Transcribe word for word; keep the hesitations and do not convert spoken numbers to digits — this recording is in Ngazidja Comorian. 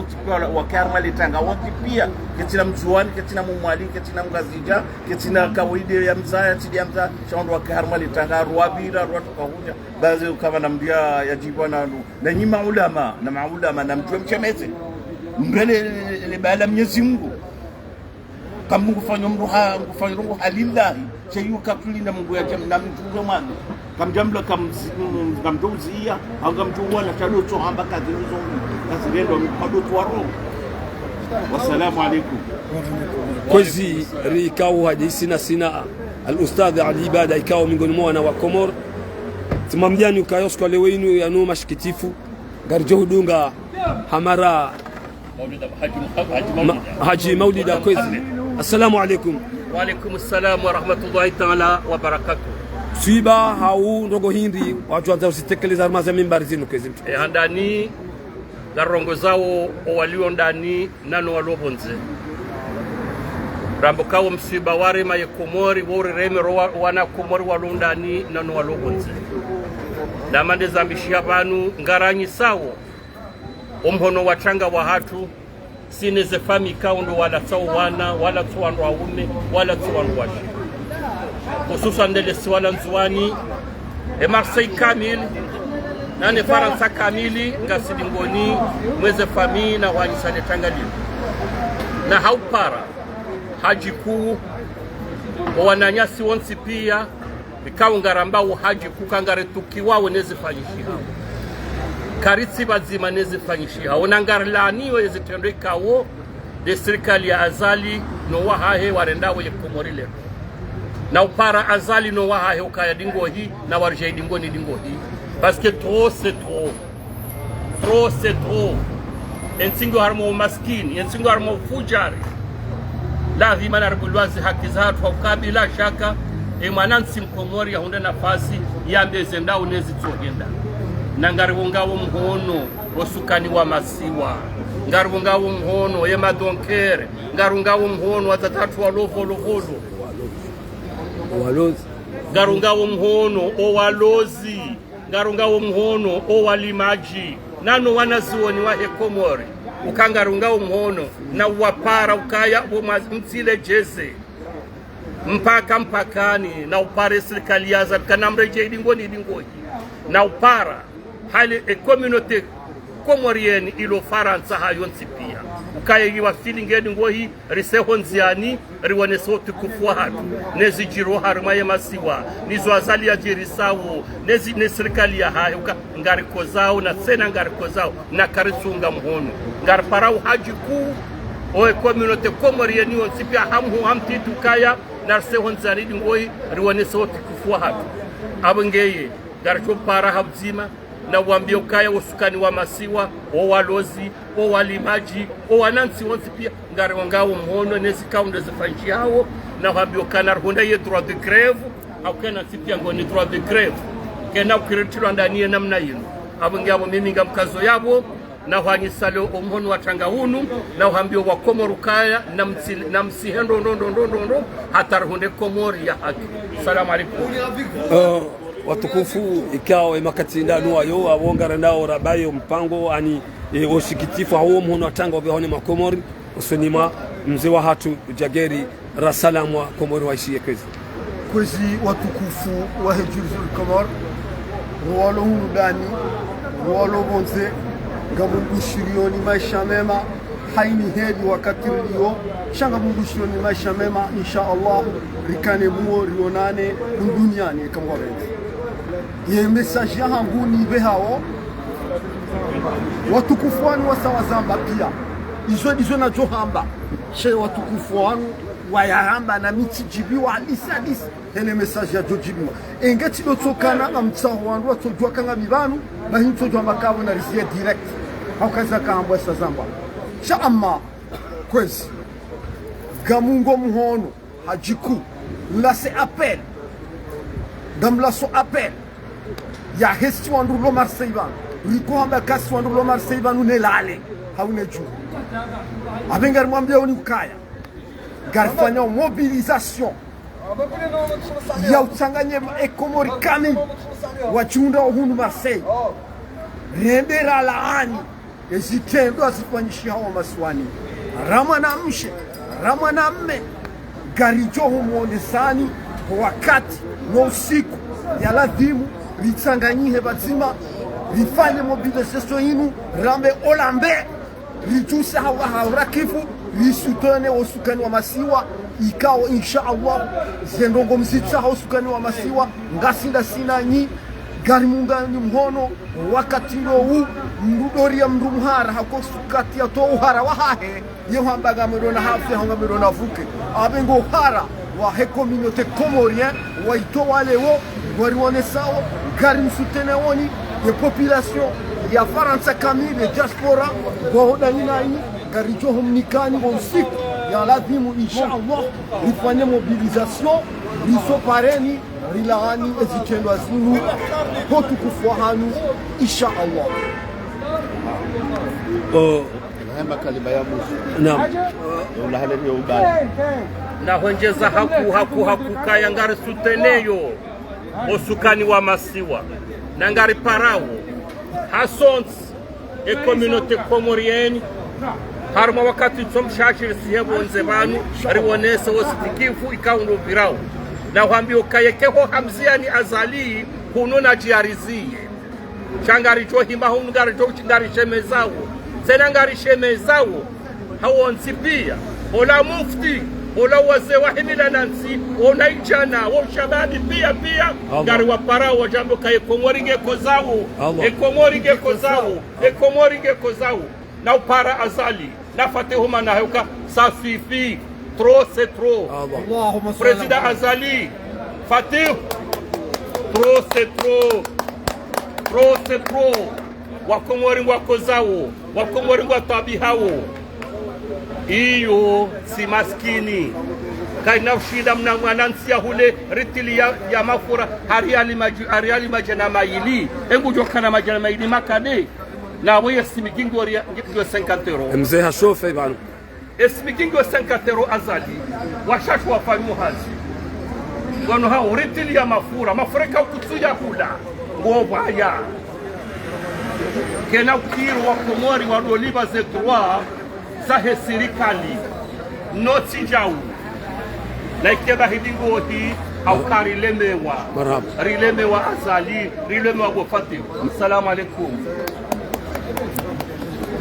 wontsi piya wala wake harumwa le tanga, wontsi piya, ketsina Mndzuwani, ketsina Mmwali, ketsina Mngazidja, ketsina kawaida ya mzaya, tsi ya mzaya, sha wandru wake harumwa le tanga, rwapvira, rwatoka hudja, bazi ukapvana mndru ya, yadjipva na, na nyi maulama, na maulama, na mtru mshemeze. Mbele le, le, le bala Mnyezi Mungu. Kamngu fanyo mndru ha, ngu fanyo ndrongo ha lillahi, sha yu katsulinda Mungu yadja, na mtru mwana. Kamdjamla kamzi-, mm, kamdjouziya, hau kamdjouwana, sha ndo tso hamba kazi nzo, kazi rendo, mkado tso waro. Wassalamu alaikum. Kwezi, rikao hadisi na sina, al-Ustadh Ali Ibada, ikao miongoni mwa wana wa Komori. Tsimamdjani ukayo siku ya leo inu yanu mashikitifu, ngaridjo hudunga hamara Maulida, Haji Muhammad, Haji Ma-, Maulida. Haji Maulida, kwezi. Assalamu alaikum. Wa alaikum salam wa rahmatullahi ta'ala wa barakatuh. Msiba hau ndrongoo hindri wadjo wandza uzitekeleza harumwa ze mimbari zinu, kwezi mtukufu? E, handani ngarongozao owalio ndani nano walio pvondze. Rambe ukaya omsiba warema ye Komori, wo urireme ro wa-, wana Komori walio ndani nano walio pvondze. Na mande zambishiha pvanu ngaranyisao omhono wa tanga wahatru, si ne ze famiyi ikao ndo walatsao wana, walatso wandru waume, walatso wandru washe. Hususwan ndele siwa la Ndzuwani, e Marseille kamili, na ne Farantsa kamili, ngasi dingoni mwe ze famiyi na wanyisa le tanga linu. Na haupara, hadji kuu, owananyasi wontsi pia, ikao ngarambao hadji kuu ka ngaritukiwao ne zifanyishihao. Karitsi pvadzima ne zifanyishihao. Na ngarilaaniwo ye zitrendwa ikao nde sirikali ya Azali no wahahe warendao ye Komori leo. Na upara Azali no wahahe ukaya dingohi, na waridjayi dingoni dingohi. Parce que trop, c'est trop. Trop, c'est trop. Entsi ngiyo harumwa umaskini, entsi ngiyo harumwa ufujari. Lazima naribulwa ze haki zahatru, hauka bila shaka, e mwanantsi Mkomori yahundre nafasi, yambe zendao ne zitsohenda. Na ngariungao mhono, osukani wa masiwa. Ngariungao mhono, ye madonkere. Ngariungao mhono, wadzadze hatru walio pvolo pvolo. Walozi. Ngariungao mhono, owalozi. Ngariungao mhono owalimadji, nano wanazioni wahe Komori, uka ngariungao mhono, na uwapara ukaya wo mwa-, mtsile djeze. Mpaka mpakani, na upare sirikali ya Azali, kana mredjeyi dingoni dingohi. Na upara, hali e communauté comorienne ilo Farantsa hayo ntsi pia. Ukaya iwasili ngeni ngohi, rise ho ndziani, riwonese utukufu wahatru, ne zidjiriwo harumwa ye masiwa, nizo Azali yadjirisao, ne zi-, ne sirikali yahahe, uka ngarikozao, na tsena ngarikozao, na karitsunga mhono. Ngariparao hadji kuu, o e communauté comorienne yontsi pia ha mhuu ha mtiti ukaya, na rise ho ndziani dingohi, riwonese utukufu wahatru. Apvo ngeye, ngaridjo para ha pvadzima, na uwambia ukaya osukani wa masiwa, owalozi, owalimadji, owanantsi wontsi pia, ngariungao mhono ne zikao ndo zifanyishihao, na uwambia ukana rihundra ye droit de grève, hauka ntsi pia ngoni droit de grève. Kena ukiritilwa ndani ye namna yinu. Apvo nge apvo mimi ngamkazoyapvo, na hwanyisa leo omhono wa tanga unu, na uwambia wa Komori ukaya, na mtsi-, na msihe ndo ndo ndo ndo ndo ndo, hata rihundre Komori ya haki. Salamu alaikum. Eh, watukufu, ikao e makati ndanu wayo, apvo ngaranao rabaye ompango, ani, e, osikitifu, hawo mhono wa tanga opvehoni mwa Komori, usoni mwa mze wahatru Djageri, rasalamwa Komori waishiye kwezi. Kwezi watukufu wahe Djulzul Komori, ro walo hunu ndani, ro walo pvondze, ngamumbushirioni maesha mema, haini heli wakati rilio, sha ngamumbushirioni maesha mema, insha Allah, rikane muo, rionane, mduniani, eka Mungu apvendze. Ye message yahangu nipvehao, watukufu wanu wasa wazamba pia. Izo ndizo nadjo hamba. She watukufu wanu wayahamba na mi tsidjibiwa halisi halisi. Hene message yadjo djibiwa. Enge tsido tsokana ngamtsaho wandru watsodjuwa ka ngami pvanu, bahi ntsodjo hamba kavo na rizie direct. Hauka iza kahambwa sa zambwa. Sha amma, kwezi. Ngamungo mhono. Hadji kuu, ngamlaso appel. Ngamlaso appel. Yahe si wandru lo Marseille pvanu. Riko hamba ka si wandru lo Marseille pvanu ne lale. Hau ne dju. Apvo ngarimwambiaoni ukaya, ngarifanyao mobilisation ya utsanganye ma e Komori kamili. Wadjihundrao hunu Marseille. Rende ralaani. Ezitrendwa zifanyishihao masiwani, ra mwanamshe, ra mwanamme, ngaridjo humwonesani wakati no usiku, ya ladhimu ritsanganyihe pvadzima, rifanye mobilisation inu, rambe olambe, ridjuse hawa haurakifu, risutene osukani wa masiwa, ikao, insha Allah, ze ndrongoo mzitsaho osukani wa masiwa, ngasi ndasi nanyi, ngarimungani mhono, wakati ndo wu, mndru dori ya mndru mhara, hako sukati ya to uhara wahahe, ye hwamba ngamdjo na hafe, hau ngamdjo na vuke. Apvo ngo uhara wahe communauté comorienne, waitowa leo, ngwarionesao, ngarimsuteneoni, ye population ya Farantsa kamili, ye diaspora, ngwaho ndani nanyi, ngaridjo humnikani wo usiku. Ya lazimu, insha Allah, rifanye mobilisation, risopareni, rilaani ezitrendwa zinu, ho utukufu wa hanyu, insha Allah. Oh. Hema kalima ya mwiso. Naam. Ulahaleni yo ubali. Nahwendjeza haku, haku, haku kaya ngari soutenir yo, osukani wa masiwa. Na ngari parao. Hasontsi e communauté comorienne, harumwa wakati tso mshashi risihe pvondze pvanu, riwonese wo usikifu ikao ndo upvirao. Na hwambiyo kaye keho hamziani Azali, hunu nadjiyariziye. Sha ngaridjo hima hunu ngaridjo, ngarishemezao. Tsena ngarishemezao. Hawontsi pia. Ola mufti, ola wazee wa himila na ntsi, ola idjana, wo ushababi pia, pia. Allah. Ngariwaparao wadjambo kaye Komori nge kozao. Allah. E Komori nge kozao. E Komori nge kozao. Na upara Azali. Na Fatihu mana heuka, ça suffit. Trop, c'est trop. Allah. Allahumma salli Président ala Azali, Fatihu. Trop, c'est trop. Trop, c'est trop. Wakomori ngwakozao. Wakomori ngwataabihao. Iyo, tsi maskini. Kayina ushinda mna mwanantsi yahule ritili ya, ya mafura, ha riali madju-, ha riali madjana mayili. Engudjo kana madjana mayili makade. Na we ye simikingo ria, ngiyo cinquante euros. Mze hashofe pvanu. E simikingo cinquante euros Azali. Washashi wafanyao hazi. Wanu ha ritili ya mafura. Mafura ka ukutsu ya hula. Ngo pvaya. Kena ukiri Wakomori wadolipva ze droit zahe sirikali. Notsi djau. Na ikeba hidingo hi, hauka rilemewa. Marahaba. Rilemewa Azali, rilemewa bo Fatihu. Assalamu alaikum.